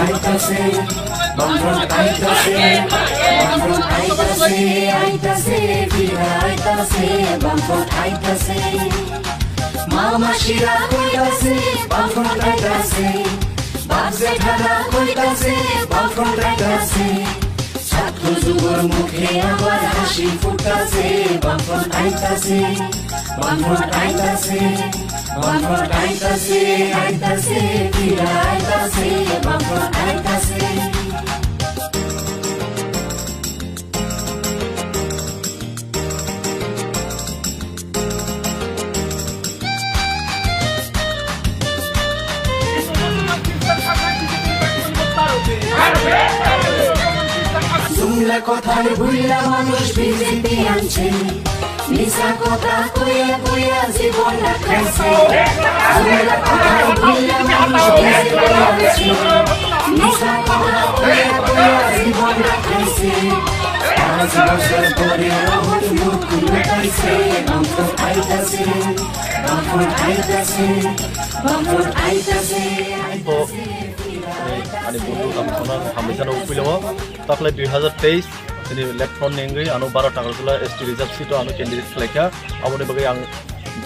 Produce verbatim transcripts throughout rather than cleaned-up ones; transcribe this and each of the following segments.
Aitase, Bamfront aitase, Bamfront aitase, aitase, bira aitase, Bamfront aitase. Mama shira koitase, Bamfront aitase. Bab jethara koitase, Bamfront aitase. Satko jugor mukhe abar hashi futtase, Bamfront aitase, Bamfront aitase, Bamfront aitase, aitase, bira aitase, Bamfront aitase. Jumla kothai buila manush B J P anse. Misa kotha koya koya jibon rakhaise. Jumla kothai buila manush B J P anse. Misa kotha koya koya jibon rakhaise. Pach bochor pore Rahul mukti lutaise. Bamfront aitase. Bamfront aitase. Bamfront aitase. Ani buku tamo sana hambai sana upilo. Taklai dui hazar teis, chini left front ni wngwi ano baro Takarjala S T reserve seat o ano candidate khlaikha. Aboni bagwi ang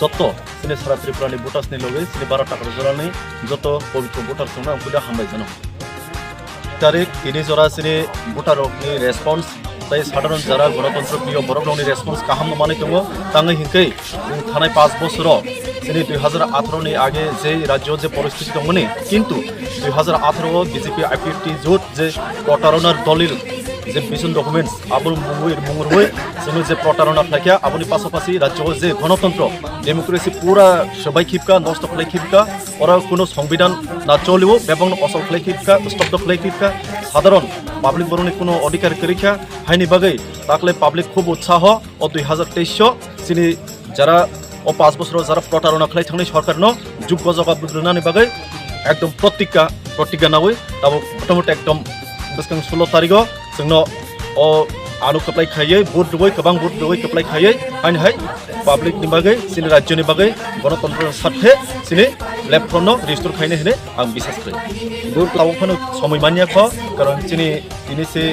joto chini sara Tripura ni voters ni logwi chini baro Takarjala ni joto pobitro voters rokno ang puila hambai jano. Tarik tini jora chini voter rok ni response tei sadharon jara gonotontro priyo borok rok ni response kaham no manwi tongo. Tangwi hinkhe chwng thanai panch bosoro chini dui hazar atharo ni age je rajyo je poristiti tongmani, kintu dui hazar atharo o B J P I P F T jot je protaronar dolil je mission documents abo mungwi mungwi chwngno je protarona khlaikha, aboni pasapasi rajyo o je gonotontro, democracy pura swbai khibka, nosto khlai khibka, oro kuno songbidan na cholio, bebakno osol khlai khibka, stop khlai khibka, sadharon public borokni kuno odhikar kwrwikha, haini bagwi taklai public khub utsaho o dui hazar teis o chini jara o panch bosoro jara protarona khlai thangnai sorkarno juggo jogab rwnani bagwi ekdom protikka, protigga nawi tabo motamoti ekdom bwskang sulo tarigo chwngno o ano kwplai khaiwi vote rwui kwbang vote rwui kwplai khaiwi haini hai public ni bagwi chini rajyo ni bagwi gonotontro ni sarthe chini left front no restore khainai hinwi ang bisas khlai. Vote tabuk phano somoi manya kho, karon chini tini se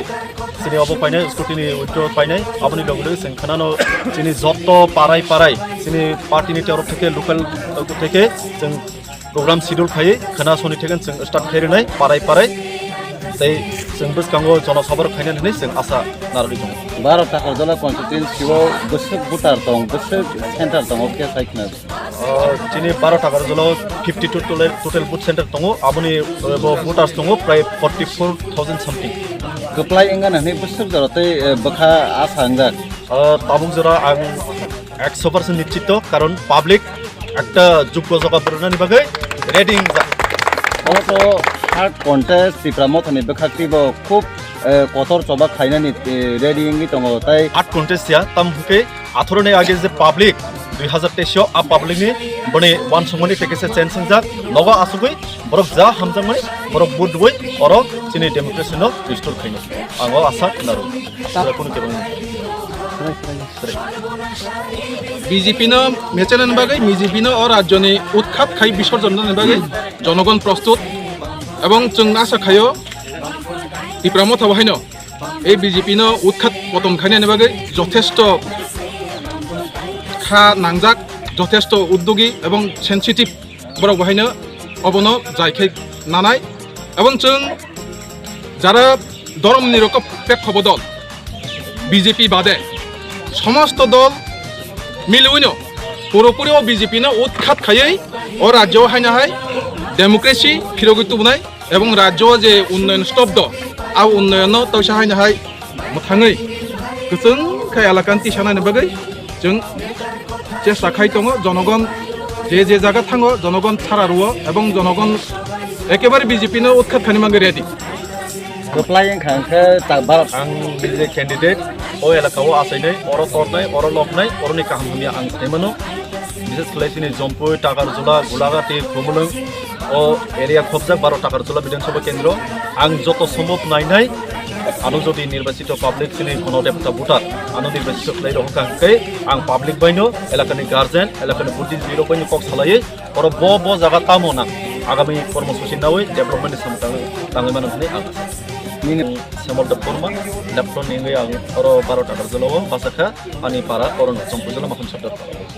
chini obo painai, scrutiny withdraw painai, aboni loge loge chwng khanano chini jotto parai parai chini party ni torof theke, local theke chwng program schedule khaiwi khana soni theke chwng start khai rwnai parai parai, tei chwng bwskango jono sabha rok khainani hinwi chwng asa narwgwi tongo. Baro Takarjala constituency o bwswk voter tong, bwswk center tongo khe sai khna. O, chini baro Takarjala o fifty two total, total booth center tongo, aboni, eh, bo voters tongo prai forty four thousand something. Kwplai wngna hinwi bwswk jora tei, eh, bwkha asa wngjak. O, tabuk jora ang ekso percent nischito, karon public ekta juggo jogab rwnani bagwi ready wngjak. Omo to hard contest, Tipra Mothani bwkhak teibo khub, eh, kotor choba khainani, eh, ready wngwi tongo tai. Hard contest ya, tam hwnkhe atharo ni age je public dui hazar teis o a public ni boni uansukmani tei kisa chance wngjak, nogo asugwi borok ja hamjakmani borok vote rwui oro chini democracy no restore khaino ang o asa khwnaro. Sira kunu kebang. B J P no mechenani bagwi, B J P no o rajyoni utkhat khai bisorjon rwnani bagwi jonogon prostut, ebong chwng asa khaio Tipra Motha bo haino ei B J P no utkhat poton khainani bagwi jothesto kha nangjak, jothesto uddogi ebong sensitive borok bo haino obono jai khai nanai. Ebong chwng jara dhoromni rokopekho bodol B J P bade somosto dol miliwino puropuri o B J P no utkhat khaiwi o rajyo haino hai democracy phirogwi tubunai ebong rajyo je unnoyon stobdo, a unnoyonno toisa haino hai mwthangwi kwchwng khe elakani tisanani bagwi chwng chesta khai tongo. Jonogon je je jaga thango, jonogon sara rwo ebong jonogon ekebare B J P no utkhat khaini bagwi ready. Kwplai wngkha hwnkhe ta-, bharat. Ang je candidate o elaka o achainai, oro tornai, oro loknai, oroni kaham hamya ang saimano. Bishes khlai chini Jompui, Takarjula, Gulagati, Khumulwng, o area khobjak baro Takarjula Bidhan Sabha Kendro. Ang joto sombhob nainai, ano jodi nirbachito public chini Gonodevta voter, ano nirbachito khlai rohorkha hwnkhe ang public baino, elakani guardian, elakani buddhijibirok baino kok salaiwi, oro bo bo jaga tamo nang, Agami kormosuchi nawi development ni samung tangwi, tangwi mano hwnwi ang asa. Nini Semol Debbarma, Debbarma ni wngwi ang oro baro Takarjala o basa kha, ani para oro no Chompuijala Makham Sabda.